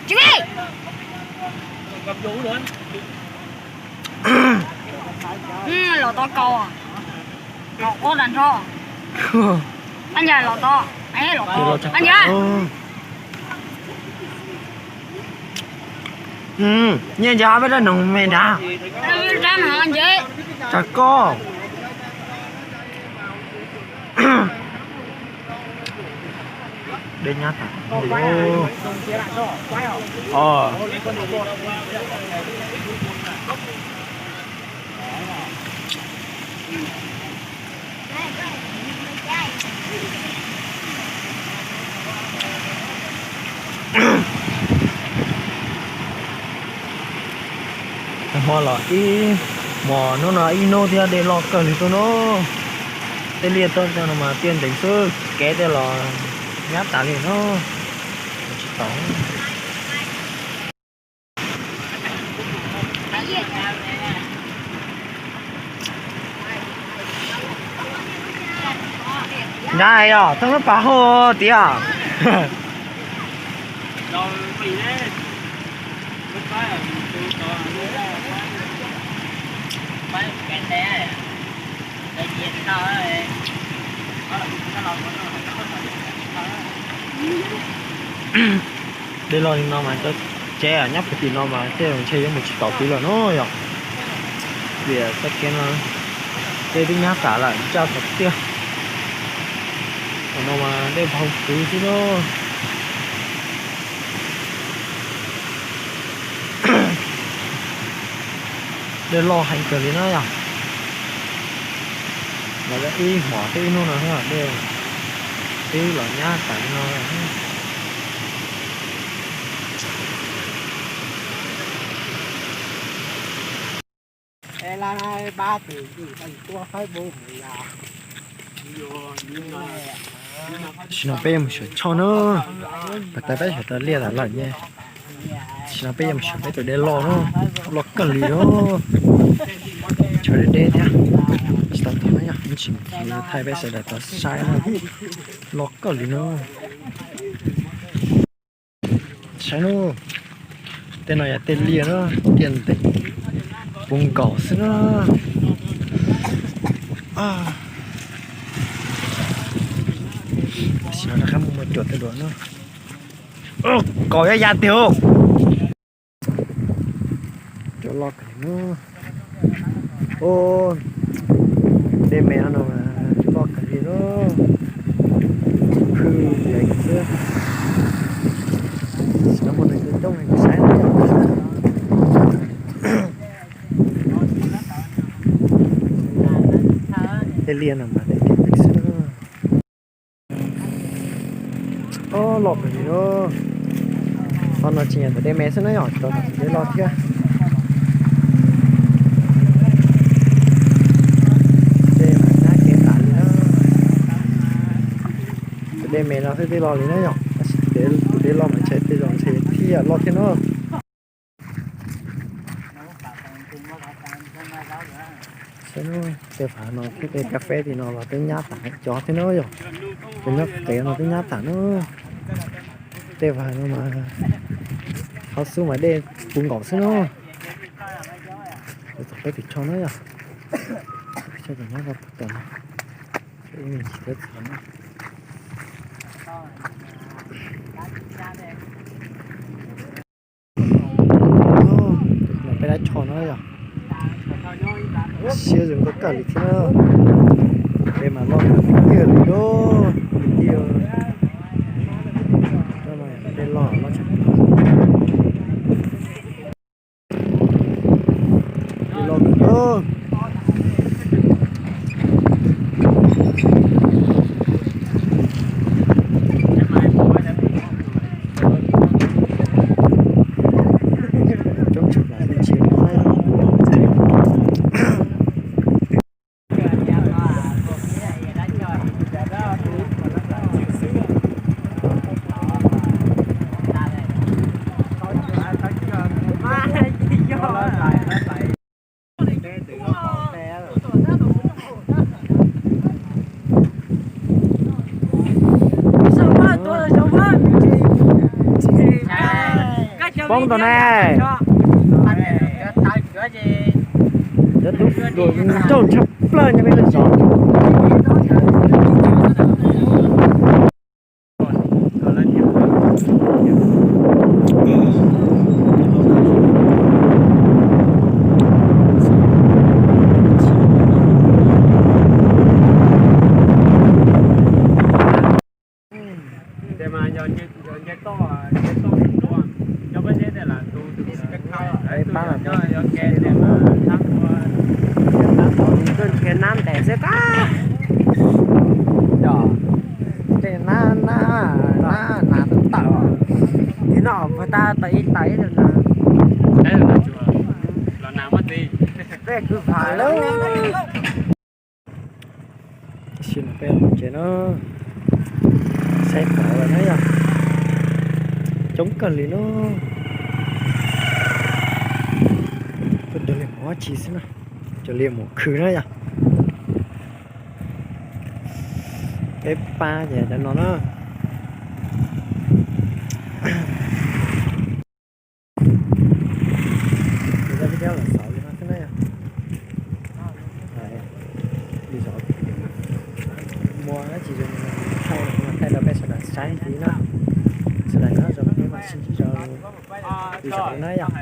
Tsis li. Los tau kaus, kaus quab tas nrho. Ab, nca los tau, ab, los tau, ab, nca. Nyiaj nca peb rab noog me nrad. Rab noog nce. Tsam koj. Dej nyab tas. Hmo los ib hmos, hnub no ib hnub thiab dej loj kawg li xwb no. Tej liaj tej teb no mas tiaj ntees xwb, kev tej los nyab tas li no. Tsis tau. Nrad os, thoob lub pas hauj tiag. Dej loj li no mas cov tsev nyob puag tim no mas tej zaum ntshe yuav mus tsis taus tid lawm no yom. Vim txoj kev no dej twb nyab tas lawm, ncaj tas tiag. Qhov no mas dej npau kwv xwb no. Dej loj heev kawg li na yom. Los ib hmos thiab ib hnub no dej twb los nyab tas li no. Tam sim no peb yuav mus sawv tshoj na, pas tas peb sawv tau liaj tas lawm ne. Tam sim no peb yuav mus sawv peb tus dej loj na, loj kawg li os. Tshav deb deb thiab, tsis tau thaij na yom, tsis thaij peb sawv daws tau saib na, loj kawg li na. Saib na, tej no yog tej liaj na, tiaj ntees puv nkaus xwb na. Tam sim no rov qab mus cuam tej dua na. Kaus ya ya tiag. Cov loj kawg li na. Dej me no mas loj kawg li na. Phwj yam xwb. Tam sim no muaj neeg coob coob saib. Tej liaj no mas dej tiaj xwb. Ob, loj kawg li os. Qhov no tsis yog ntawm dej me xwb na yom, tsis tau ntawm dej loj thiab. Dej mas nyab kev tas li na. Tus dej me no xwb twb loj li na yom, tab sis tus dej loj mas ntshe tej zaum ntshe thiaj loj thiab na. Saib na, tej vaj no thiab tej kab feb tim no los twb nyab tas cov thiab na yom. Cov nyob qev no twb nyab tas na. Tej vaj no mas hauv xub mas dej puv nkaus xwb na. Txog peb tus tsho na yom. Peb tus tsho nyob rau puag tom no. Peb lab tsho no yom, siab zoo nkauj kawg li thiab na. Dej mas loj tiag li lauj, kwv tij. Dej loj loj tshaj plaws. Dej loj kawg. Coob tshaj plaws, tsis muaj. Hoob tau ne. Cov tub ruam nrauj tshaj plaws nyob peb lub zos. Ces mas yog nce toj, nce toj ua, cov peb zeb tej lam tus tus pab los yog ke ces mas tab ua, tab ua tus nrhiav nab ntes xwb tab. Yog tej nab, nab, nab nas tawm tawm, tim no puag ta tau ib tais ib tug nas. Los nas muab txiv, peb kwv phav lawm. Tab sis mas peb los tsev no, saib tau lawm na yog, coob kawg li no. Tuaj cov liag mus dab tsi xwb na, cov liag mus khwv na yog. Peb pab ces cov no na. Ces cov video los xaus li no xwb na yog. Li zov muaj dab tsi zoo thaij, thaij rau peb sawv daws saib ntxiv na. Sawv daws nyob zoo, peb mam sib ntsib rau lwm zaus na yog.